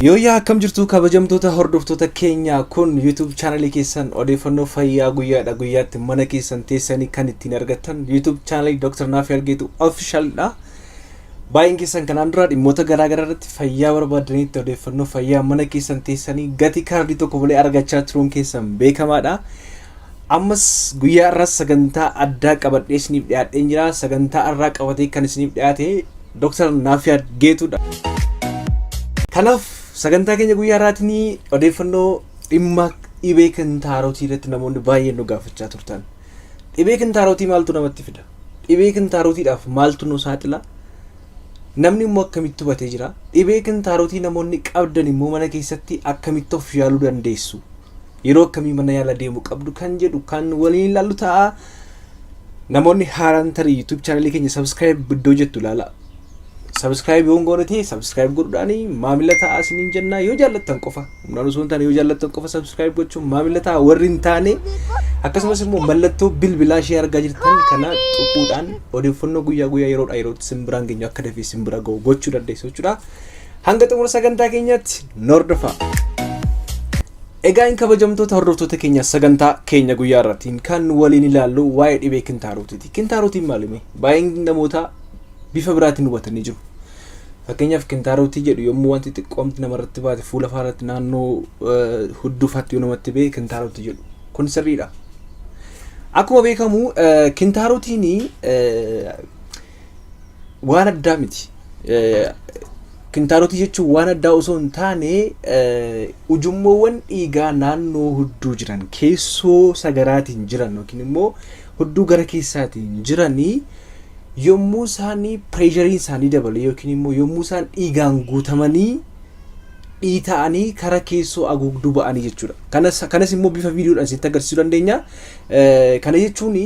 Yooyyaa, akkam jirtu kabajamtoota hordoftoota keenya? Kun YouTube chaanalii keessan odeeffannoo fayyaa guyyaadha guyyaatti mana keessan teessanii kan ittiin argattan YouTube chaanalii Dr. Naafii Argeetu Officialidha. Baay'een keessan kanaan dura dhimmoota garaa garaa irratti fayyaa barbaadanitti odeeffannoo fayyaa mana keessan teessanii gatii kaardii tokko malee argachaa turuun keessan beekamaadha. Ammas guyyaa irraas sagantaa addaa qabadhee isiniif dhiyaadheen jira. Sagantaa irraa qabatee kan isiniif dhiyaate Dr. Naafiyaad Geetuudha. Kanaaf sagantaa keenya guyyaa irraatiin odeeffannoo dhimma dhibee kintaarotii irratti namoonni baay'een nu gaafachaa turtan. Dhibee kintaarotii maaltu namatti fida? Dhibee kintaarotiidhaaf maaltu nu saaxila? Namni immoo akkamitti hubatee jira? Dhibee kintaarotii namoonni qabdan immoo mana keessatti akkamitti of yaaluu dandeessu? Yeroo akkamii mana yaala deemuu qabdu kan jedhu kan waliin ilaallu ta'a. Namoonni haaraan tarii YouTube chaanalii keenya subscribe iddoo jettu ilaala. Subscribe yoo hin goone ta'e subscribe godhuudhaan maamila ta'aa isiniin jenna. Yoo jaallattan qofa, humnaan osoo hin taane, yoo jaallattan qofa subscribe gochuun maamila ta'a. Warri hin taane akkasumas immoo mallattoo bilbilaa ishee argaa jirtan kana tuquudhaan odeeffannoo guyyaa guyyaa yeroodhaa yerootti isin biraan geenyu akka dafee isin bira ga'u gochuu dandeessu jechuudha. Hanga xumura sagantaa keenyaatti nu hordofaa. Egaa hin kabajamtoota hordoftoota keenya, sagantaa keenya guyyaa irrattiin kan waliin ilaallu waa'ee dhibee kintaarotiiti. Kintaarotiin maalimi? Baay'een namoota bifa biraatiin hubatanii jiru. Fakkeenyaaf, kintaarotii jedhu yommuu wanti xiqqoomti namarratti baate, fuula faarratti, naannoo hudduufaatti yoo namatti ba'e kintaarotii jedhu. Kun sirriidha. Akkuma beekamu kintaarotiin waan addaa miti. Kintaarotii jechuun waan addaa osoo hin taane, ujummoowwan dhiigaa naannoo hudduu jiran, keessoo sagaraatiin jiran yookiin immoo hudduu gara keessaatiin jiranii, yommuu isaanii pressureiin isaanii dabale yookiin immoo yommuu isaan dhiigaan guutamanii dhiita'anii kara keessoo haguugduu ba'anii jechuudha. Kanas immoo bifa viidiyoodhaan isinitti agarsiisuu dandeenya. Kana jechuun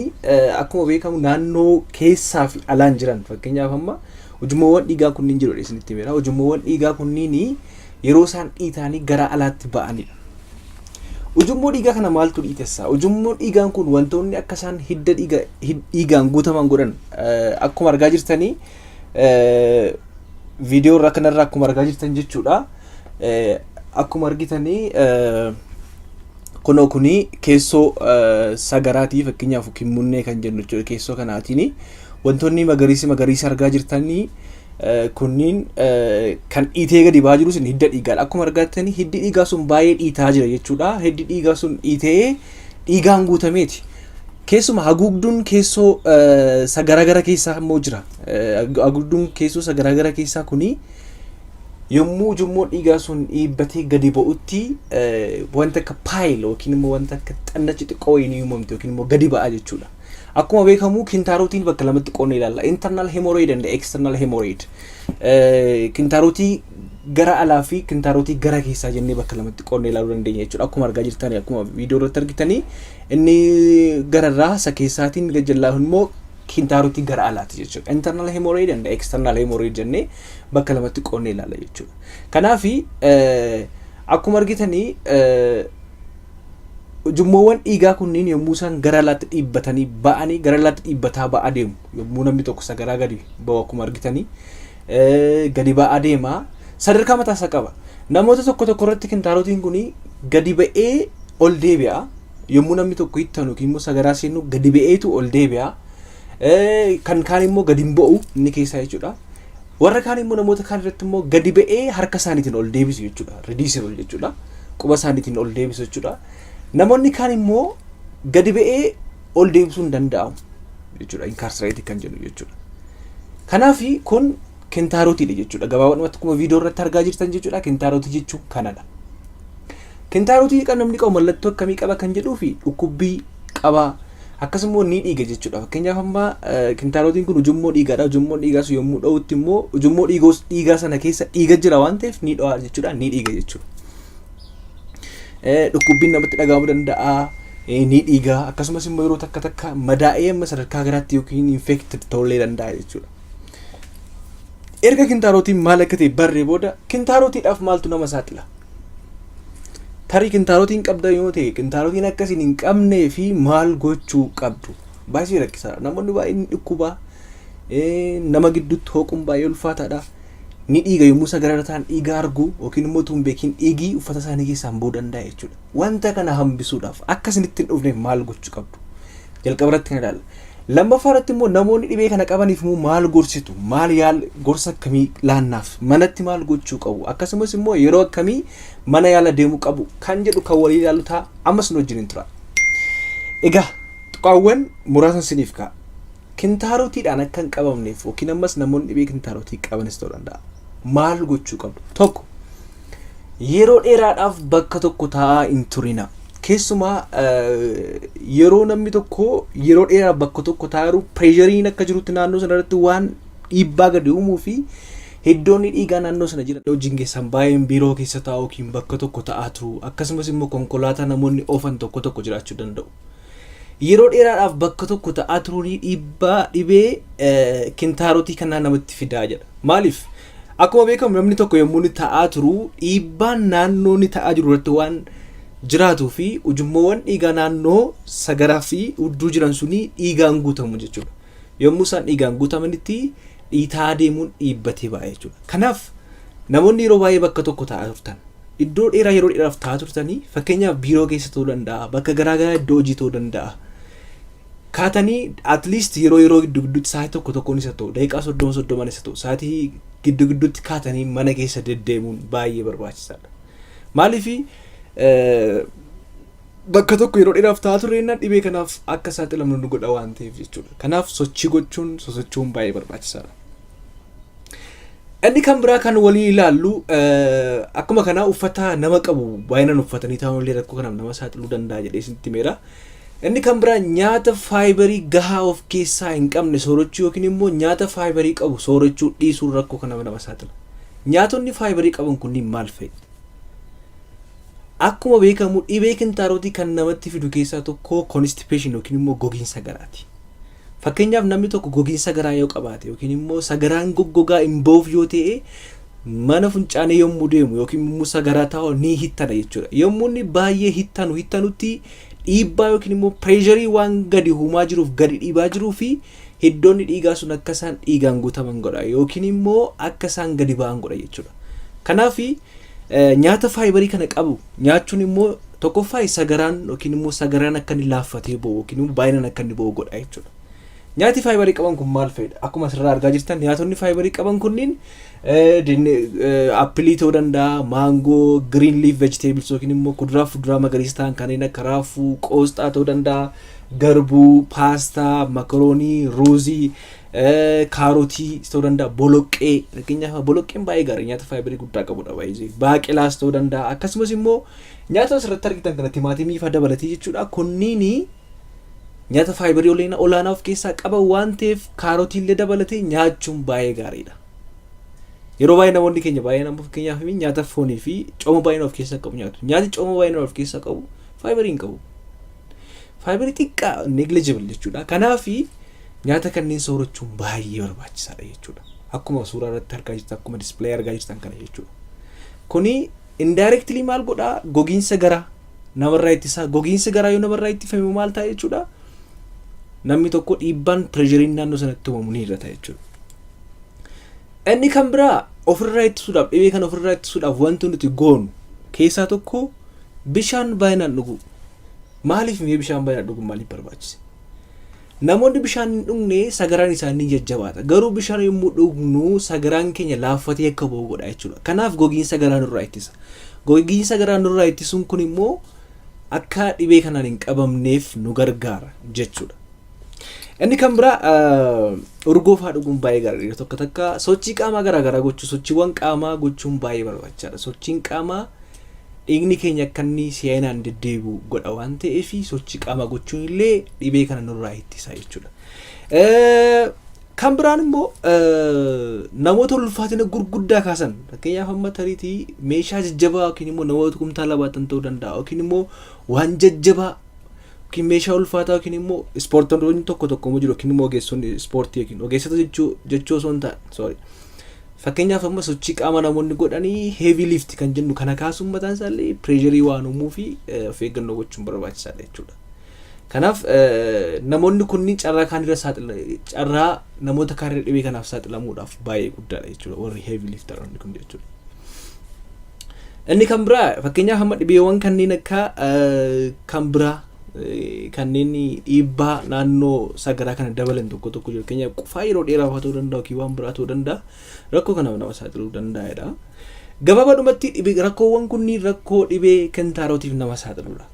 akkuma beekamu naannoo keessaa fi alaan jiran, fakkeenyaaf amma ujummoowwan dhiigaa kunniin jiru isinitti himeera. Ujummoowwan dhiigaa kunniin yeroo isaan dhiita'anii gara alaatti ba'anidha. Ujummoo dhiigaa kana maaltu dhiitessa? Ujummoo dhiigaan kun wantoonni akka isaan hidda dhiigaan guutaman godhan, akkuma argaa jirtanii viidiyoo irraa kanarraa akkuma argaa jirtan jechuudha. Akkuma argitanii kunoo kuni keessoo sagaraatii, fakkeenyaaf kimmunnee kan jennu jechuudha. Keessoo kanaatiin wantoonni magariisi magariisa argaa jirtanii kunniin kan dhiitee gadi ba'aa jiru sun hidda dhiigaadha. Akkuma argatanii hiddi dhiigaa sun baay'ee dhiitaa jira jechuudha. Hiddi dhiigaa sun dhiitee dhiigaan guutameeti. Keessuma haguugduun keessoo sagaraa gara keessaa immoo jira. Haguugduun keessoo sagaraa gara keessaa kuni yommuu ujummoo dhiigaa sun dhiibbatee gadi ba'utti wanta akka pile yookiin immoo wanta akka xannachi xiqqoo wayii ni uumamti yookiin immoo gadi ba'a jechuudha. Akkuma beekamu kintaarotiin bakka lamatti qoodnee ilaalla. Internal hemorrhoid and external hemorrhoid. Kintaarotii gara alaa fi kintaarotii gara keessaa jennee bakka lamatti qoodnee ilaaluu dandeenya jechuudha. Akkuma argaa jirtanii, akkuma viidiyoo irratti argitanii, inni gararraa isa keessaatiin, gajjallaa immoo kintaarotii gara alaati jechuudha. Internal hemorrhoid and external hemorrhoid jennee bakka lamatti qoodnee ilaalla jechuudha. Kanaaf akkuma argitanii ujummoowwan dhiigaa kunniin yommuu isaan gara alaatti dhiibbatanii ba'anii, gara alaatti dhiibbataa ba'aa deemu. Yommuu namni tokko sagaraa gadi ba'u, akkuma argitanii gadi ba'aa deema. Sadarkaa mataa isaa qaba. Namoota tokko tokko irratti kintaarotiin kun gadi ba'ee ol deebi'a. Yommuu namni tokko ittanu yookiin immoo sagaraa seenu gadi ba'eetu ol deebi'a. Kan kaan immoo gadi hin ba'u inni keessaa jechuudha. Warra kaan immoo, namoota kaan irratti immoo gadi ba'ee harka isaaniitiin ol deebisu jechuudha. Reducible jechuudha. Quba isaaniitiin ol deebisu jechuudha. Namoonni kaan immoo gadi ba'ee ol deebisuu hin danda'amu jechuudha. Incarcerate kan jennu jechuudha. Kanaaf kun kintaarotiidha jechuudha. Gabaabumatti akkuma viidiyoo irratti argaa jirtan jechuudha. Kintaarotii jechuun kanadha. Kintaarotii kan namni qabu mallattoo akkamii qaba kan jedhuu fi dhukkubbii qaba. Akkasuma ni dhiiga jechuudha. Fakkeenyaaf amma kintaarotiin kun ujummoo dhiigaadha. Ujummoon dhiigaa sun yommuu dha'utti immoo ujummoo dhiigaa sana keessa dhiiga jira waan ta'eef ni dho'a jechuudha. Ni dhiiga jechuudha. Dhukkubbiin namatti dhaga'amuu danda'a. Ni dhiiga. Akkasumas immoo yeroo takka takka madaa'ee amma sadarkaa garaatti yookiin infected ta'ullee danda'a jechuudha. Erga kintaarotiin maal akka ta'e barree booda, kintaarotiidhaaf maaltu nama saaxila? Tarii kintaarotiin qabda yoo ta'e, kintaarotiin akkasiin hin qabnee fi maal gochuu qabdu? Baay'ee rakkisaadha. Namoonni baay'een dhukkubaa Nama gidduutti hooquun baay'ee ulfaataadha. Ni dhiiga, yommuu sagaraa ta'an dhiiga argu yookiin immoo utuu hin beekin dhiigii uffata isaanii keessaan ba'uu danda'a jechuudha. Wanta kana hambisuudhaaf, akka isinitti hin dhufneef maal gochuu qabdu? Jalqaba irratti kan ilaalla. Lammaffaa irratti immoo namoonni dhibee kana qabaniif immoo maal gorsitu? Maal yaal gorsa akkamii laannaaf? Manatti maal gochuu qabu? Akkasumas immoo yeroo akkamii mana yaala deemuu qabu? Kan jedhu kan walii ilaalu ta'a. Ammas nu wajjin hin tura. Egaa tuqaawwan muraasa isiniif ka'a. Kintaarotiidhaan akka hin qabamneef yookiin ammas namoonni dhibee kintaarotii qabanis ta'uu danda'a. Maal gochuu qabdu? Tokko, yeroo dheeraadhaaf bakka tokko taa'aa hin turina. Keessumaa yeroo namni tokko yeroo dheeraaf bakka tokko taa'aa jiru, pressureiin akka jirutti naannoo sana irratti waan dhiibbaa gadi uumuu fi hiddoonni dhiigaa naannoo sana jiran. Hojiin keessan baay'een biiroo keessa taa'u yookiin bakka tokko taa'aa turu, akkasumas immoo konkolaataa namoonni oofan tokko tokko jiraachuu danda'u. Yeroo dheeraadhaaf bakka tokko ta'aa turuun dhiibbaa dhibee kintaarotii kanaa namatti fidaa jedha. Maaliif? Akkuma beekamu namni tokko yommuu inni ta'aa turu, dhiibbaan naannoo inni ta'aa jiru irratti waan jiraatuu fi ujummoowwan dhiigaa naannoo sagaraa fi hudduu jiran suni dhiigaan guutamu jechuudha. Yommuu isaan dhiigaan guutamanitti dhiitaa deemuun dhiibbatee ba'a jechuudha. Kanaaf namoonni yeroo baay'ee bakka tokko taa'aa turtan, iddoo dheeraa yeroo dheeraaf taa'aa turtanii, fakkeenyaaf biiroo keessa ta'uu danda'a, bakka garaagaraa iddoo hojii ta'uu danda'a. Kaatanii at least yeroo yeroo gidduu gidduutti sa'aatii tokko tokkoon isa ta'u, daqiiqaa 30 30n isa ta'u, sa'aatii gidduu gidduutti kaatanii mana keessa deddeemuun baay'ee barbaachisaadha. Maaliif? Bakka tokko yeroo dheeraaf taa'aa turreennaan dhibee kanaaf akka saaxilamnu nu godha waan ta'eef jechuudha. Kanaaf sochii gochuun, sosocho'uun baay'ee barbaachisaadha. Inni kan biraa kan walii ilaallu, akkuma kanaa uffata nama qabu baay'inaan uffatanii taa'uun illee rakkoo kanaaf nama saaxiluu danda'a jedhee isinitti himeera. Inni kan biraa nyaata fiberii gahaa of keessaa hin qabne soorachuu yookiin immoo nyaata fiberii qabu soorachuu dhiisuun rakkoo kanaaf nama saaxila. Nyaatonni fiberii qaban kunniin maal fa'i? Akkuma beekamu dhibee kintaarotii kan namatti fidu keessaa tokko constipation yookiin immoo gogiinsa garaati. Fakkeenyaaf namni tokko gogiinsa garaa yoo qabaate yookiin immoo sagaraan goggogaa hin ba'uuf yoo ta'e, mana fincaanii yommuu deemu yookiin immoo sagaraa taa'u ni hittana jechuudha. Yommuu inni baay'ee hittanu hittanutti dhiibbaa yookiin immoo pressureii waan gadi uumaa jiruuf, gadi dhiibaa jiruu fi hiddoonni dhiigaa sun akka isaan dhiigaan guutaman godha yookiin immoo akka isaan gadi ba'an godha jechuudha. Kanaaf nyaata fiberii kana qabu nyaachuun immoo tokkoffaa sagaraan yookiin immoo sagaraan akka inni laaffatee ba'u yookiin immoo baay'inaan akka inni ba'u godha jechuudha. Nyaati fiberii qaban kun maal fa'idha? Akkuma asirraa argaa jirtan nyaatonni fiberii qaban kunniin appleii ta'uu danda'a, maangoo, green leaf vegetables yookiin immoo kuduraa fi fuduraa magariisa ta'an kanneen akka raafuu, qoosxaa ta'uu danda'a, garbuu, paastaa, makaroonii, ruuzii, kaarotii ta'uu danda'a, boloqqee. Fakkeenyaaf boloqqeen baay'ee gaarii, nyaata fiberii guddaa qabudha baay'ee. Baaqelaas ta'uu danda'a. Akkasumas immoo nyaata asirratti argitan kana timaatimii fa'aa dabalatee jechuudha. Kunniini nyaata fiberii olaanaa of keessaa qaban waan ta'eef kaarotii illee dabalatee nyaachuun baay'ee gaariidha. Yeroo baay'ee namoonni keenya baay'ee nama fakkeenyaaf nyaata foonii fi cooma baay'ina of keessaa qabu nyaatu. Nyaati cooma baay'ina of keessaa qabu fiberii hin qabu. Fiberii xiqqaa, negligible jechuudha. Kanaaf nyaata kanneen soorachuun baay'ee barbaachisaadha jechuudha. Akkuma suuraa irratti argaa jirtan, akkuma display argaa jirtan kana jechuudha. Kuni indirectly maal godhaa? Gogiinsa garaa namarraa ittisaa. Gogiinsa garaa yoo namarraa ittifame maal ta'a jechuudha? Namni tokko dhiibbaan, pressureiin naannoo sanatti uumamu ni hir'ata jechuudha. Inni kan biraa ofirraa ittisuudhaaf, dhibee kana ofirraa ittisuudhaaf wanti nuti goonu keessaa tokko bishaan baay'inaan dhuguu. Maaliif mee bishaan baay'inaan dhuguun maaliif barbaachise? Namoonni bishaan hin dhugne sagaraan isaanii jajjabaata. Garuu bishaan yommuu dhugnu sagaraan keenya laaffatee akka ba'u godha jechuudha. Kanaaf gogiinsa garaa nurraa ittisa. Gogiinsa garaa nurraa ittisuun kun immoo akka dhibee kanaan hin qabamneef nu gargaara jechuudha. Inni kan biraa urgoo fa'aa dhuguun baay'ee gaariidha. Tokko takka sochii qaamaa garaa garaa gochuu, sochiiwwan qaamaa gochuun baay'ee barbaachisaadha. Sochiin qaamaa dhiigni keenya akka inni si'aayinaan deddeebi'u godha waan ta'eef sochii qaamaa gochuun illee dhibee kana nurraa ittisa jechuudha. Kan biraan immoo namoota ulfaatina gurguddaa kaasan, fakkeenyaaf amma tariitii meeshaa jajjabaa yookiin immoo namoota kumtaala baatan ta'uu danda'a yookiin immoo waan jajjabaa yookiin meeshaa ulfaataa yookiin immoo ispoortoonni tokko tokko immoo jiru yookiin immoo ogeessonni ispoortii yookiin ogeessota jechuu osoo hin taane, sorry. Fakkeenyaaf amma sochii qaama namoonni godhanii heavy lift kan jennu kana kaasuun mataan isaallee pressureii waan uumuu fi of eeggannoo gochuun barbaachisaadha jechuudha. Kanaaf namoonni kunniin carraa kaanirra saaxila, carraa namoota kaanirra dhibee kanaaf saaxilamuudhaaf baay'ee guddaadha jechuudha warri heavy lifteroonni kun jechuudha. Inni kan biraa, fakkeenyaaf hamma dhibeewwan kanneen akka kan biraa kanneen dhiibbaa naannoo sagaraa kana dabalan tokko tokko jiru. Fakkeenyaaf qufaa yeroo dheeraaf haa ta'uu danda'a yookiin waan biraa ta'uu danda'a. Rakkoo kanaaf nama saaxiluu danda'edha. Gabaabaadhumatti rakkoowwan kunniin rakkoo dhibee kintaarotiif nama saaxiludha.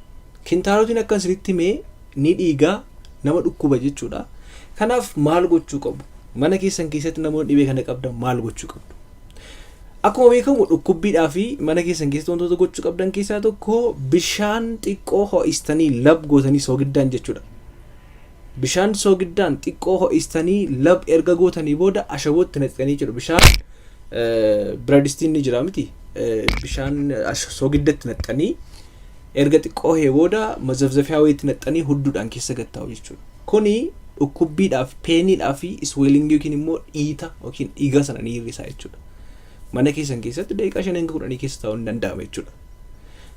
Kintaarotiin akka isinitti himee ni dhiigaa, nama dhukkuba jechuudha. Kanaaf maal gochuu qabu? Mana keessan keessatti namoonni dhibee kana qabdan maal gochuu qabdu? Akkuma beekamu, dhukkubbiidhaa fi mana keessan keessatti wantoota gochuu qabdan keessaa tokko bishaan xiqqoo ho'istanii lab gootanii soogiddaan jechuudha. Bishaan soogiddaan xiqqoo ho'istanii lab erga gootanii booda ashabootti naqxanii jechuudha. Bishaan biradistiin ni jira miti. Bishaan soogiddatti naqxanii erga xiqqoo ho'ee booda mazafzafiyaa wayiitti naqxanii hudduudhaan keessa gattaa'u jechuudha. Kuni dhukkubbiidhaaf, painiidhaa fi swellingii yookiin immoo dhiita yookiin dhiiga sana ni hir'isa jechuudha. Mana keessan keessatti daqiiqaa 5 hanga 10 keessa taa'uun ni danda'ama jechuudha.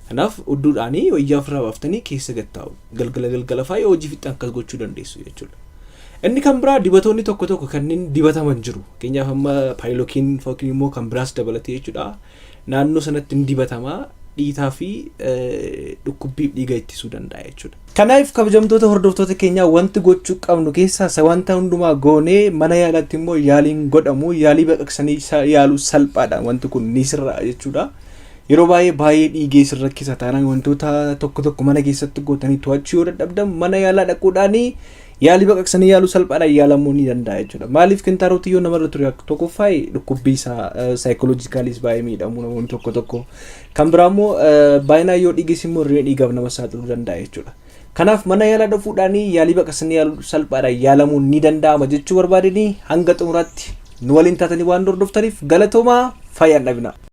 Kanaaf hudduudhaanii wayyaa ofirraa baaftanii keessa gattaa'u. Galgala galgala fa'aa yoo hojii fixxan akkas gochuu dandeessu jechuudha. Inni kan biraa, dibatoonni tokko tokko kanneen dibataman jiru. Fakkeenyaaf amma Prilocaine yookiin immoo kan biraas dabalatee jechuudha. Naannoo sanatti ni dibatama, dhiitaa fi dhukkubbiif dhiiga ittisuu danda'a jechuudha. Kanaaf kabajamtoota hordoftoota keenyaa, wanti gochuu qabnu keessaa isa wanta hundumaa goonee mana yaalaatti immoo yaaliin godhamu, yaalii baqaqsanii yaaluu salphaadha, wanti kun ni sirraa jechuudha. Yeroo baay'ee baay'ee dhiigee isin rakkisa taanaan, wantoota tokko tokko mana keessatti gootanii to'achuu yoo dadhabdan, mana yaalaa dhaquudhaanii yaalii baqaqsanii yaaluu salphaadhaan yaalamuu ni danda'a jechuudha. Maaliif kintaarotii yoo namarra ture, tokkoffaa dhukkubbii isaa psychologicallys baay'ee miidhamu namoonni tokko tokko. Kan biraa immoo baay'inaan yoo dhiiges immoo hir'ina dhiigaaf nama saaxiluu danda'a jechuudha. Kanaaf mana yaalaa dhufuudhaan yaalii baqaqsanii yaaluu salphaadhaan yaalamuu ni danda'ama jechuu barbaadanii, hanga xumuraatti nu waliin taatanii waan hordoftaniif galatoomaa, fayyaan dhabina.